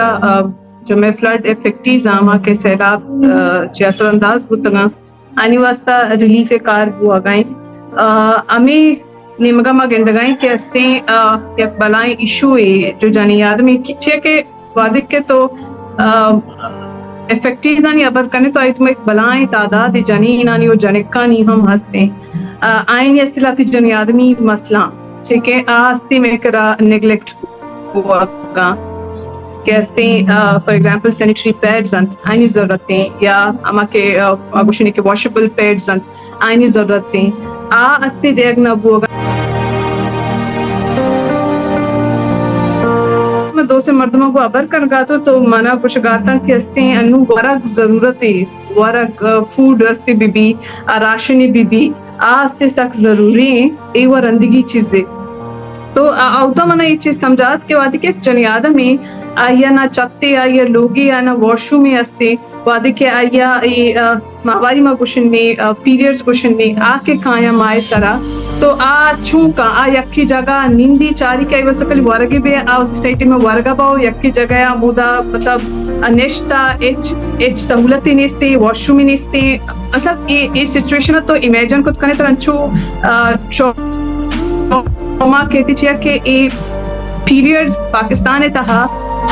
آ، جو مئے flood affectees آں، ہما کہ سیلاب، آ، چہ اثر انداز بوتگاں، آنی واسطہ ریلیف ءِ کار بوہگا انت۔ آ، ہمے نیمگا ما گندگا ایں کہ استیں، آ، یک بلائیں ایشو اے جو جنی آدمی کہ چیا کہ وہدے کہ تو، آ، افیکٹیز آنی ہبر کنے تو آئی تو یک بلائیں تعداد جنینانی و جنکانی ہم ہستیں۔ آ، آئینی اصلاتی جنی آدمی مسئلہ چہ کہ آ ہستی مئے کرا نیگلیکٹ بوگا کہ استیں، آ، فار ایگزامپل سینیٹری پیڈز انت، آئینی ضرورت ایں، یا ہما کہ، آ، ما گوشنی کہ واشبل پیڈز انت، آئینی ضرورت ایں، آ استے دیگ نہ بوگا۔ من دو سے مردماں گوں ہبر کنگا تو، تو منا گوشگاتاں کہ استیں انو ورگ ضرورت ایں، ورگ، آ، فوڈ استے بی بی، آ، راشنی بی بی، آ استے سک ضروری ایں، اے و رندگی چیزے۔ تو آ، اودا منا اے چیز سمجھات کہ وہدے کہ یک جنی آدمے آئی ءَ نہ چتے، آئی ءَ لوگے، آ نہ واشرومے استے، وہدے کہ آئی ءَ اے، آ، ماہواری ما گوشن نے، آ، پیریڈز گوشن نے، آ کہ کایاں ماہ سرا، تو آ چون کاں، آ یکی جگہ نندی چاری کہ آئی واسطہ کلی ورگے بے، آ سوسائٹی میں ورگا باو، یکی جگہ آ مودا، مطلب، آ نشتا، ہچ، ہچ سہولتی نیستے، واشرومی نیستے، مطلب، اے، اے سچویشن تو امیجن کت کنے تر انچو، آ، ٹراما کہتے چیا کہ اے پیریڈز پاکستان تہا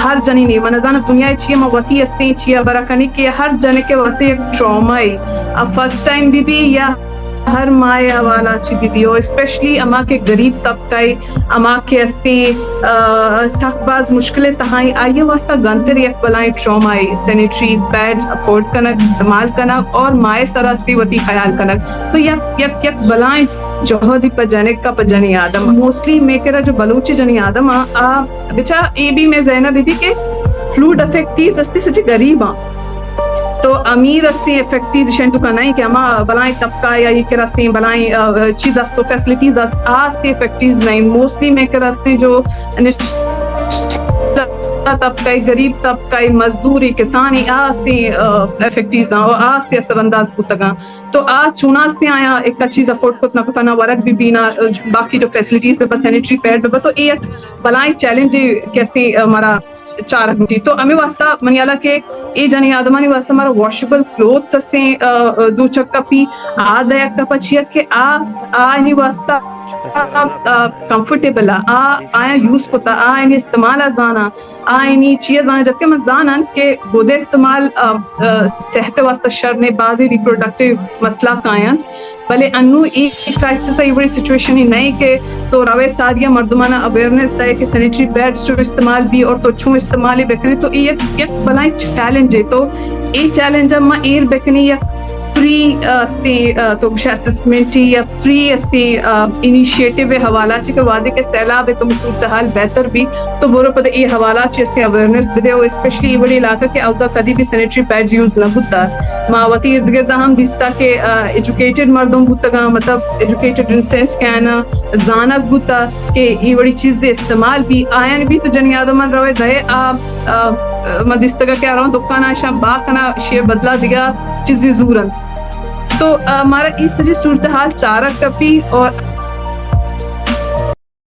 ہر جنینے، من نزاناں دنیا چیا ما وتی استیں چیا برا کنی کہ ہر جنے کے واسطے یک ٹراما ہے۔ اب فرسٹ ٹائم بی بی یا ہر ماہ حوالہ چی بی بی، اور اسپیشلی اما کے غریب طبقہ ہے، اما کہ استیں، آ، سخت باز مشکل تہائی، آئی واسطہ گنتر یک بلائیں ٹراما ہے، سینیٹری پیڈ افورڈ کنگ، استعمال کنگ اور مائے سرا استی وتی خیال کنگ۔ تو یک، یک، یک بلائیں جہدی پہ جنک کا پہ جنی آدم۔ موسٹلی میں کرا جو بلوچی جنی آدم آ، آ، بچا اے بھی میں ذہنہ بھی تھی کہ فلوڈ افیکٹیز استی سچی غریب آ۔ تو امیر استی افیکٹیز شن تو کا نہیں کہ اما بلائیں طبقہ یا یہ کرا استی بلائیں، آ، چیز است تو فیسلٹیز است، آ استی افیکٹیز نہیں۔ موسٹلی میں کرا استی جو نچلا طبقہ، غریب طبقہ، مزدوری، کسانی آ استی، آ، افیکٹیز آ، آ استی اثر انداز بوتگاں۔ تو آ چوناستے آیا ایک چیز افورڈ کت نہ کتا، نہ ورگ بھی بی، نہ، آ، باقی جو فیسلٹیز بہ بہ، سینیٹری پیڈ بہ بہ، تو اے یک بلائیں چیلنج ہے کہ استی، آ، مارا چارگ بوتی۔ تو ہمیں واسطہ منی حالا کہ اے جنی آدمانی واسطہ مارا واشبل کلوتھس ہستیں، آ، آ، دو چک کپی، آ دیا کپا چیا کہ آ، آ ہی واسطہ، آ، آ، کمفرٹیبل آ، آ، آیا یوز کتا، آ، آنی استعمال آ زانا، آ، آنی چیا زانا، جبکہ من زانن کہ گودے استعمال، آ، آ، صحت واسطہ شر نے، بازی ریپروڈکٹیو مسئلہ کایاں۔ بلے انو اے کرائسس ء اے وڑی سچویشن ہی نہیں کہ تو روے ساری مردمانا اویئرنس دے کہ سینیٹری پیڈز چو استعمال بی اور تو چون استعمال بکنے، تو اے یک، یک بلائیں چیلنج ہے۔ تو اے چیلنج ما ایر بکنی یک فری، آ، استی، آ، تو گوشے اسسمنٹ یا فری استی، آ، انیشیٹو حوالہ چی کہ وہدے کہ سیلاب تو صورتحال بہتر بی تو برو پد اے حوالہ چی استی اویئرنس بدے، اور اسپیشلی اے وڑی علاقہ کہ اودا کدی بھی سینیٹری پیڈز یوز نہ بوتا۔ ما وتی ارد گرد ہم دیستا کہ، آ، ایجوکیٹڈ مردم بوتگاں، مطلب ایجوکیٹڈ ان سینس کہ آنا زانگ بوتا کہ اے وڑی چیز استعمال بی، آیان بی تو جنی آدمان روے دے آ، آ، ما دیستگا کہ آران دکان آشان با کنا شی بدلا دیگا چیزی زورن۔ تو، آ، مارا اے سجی صورتحال چارگ کپی اور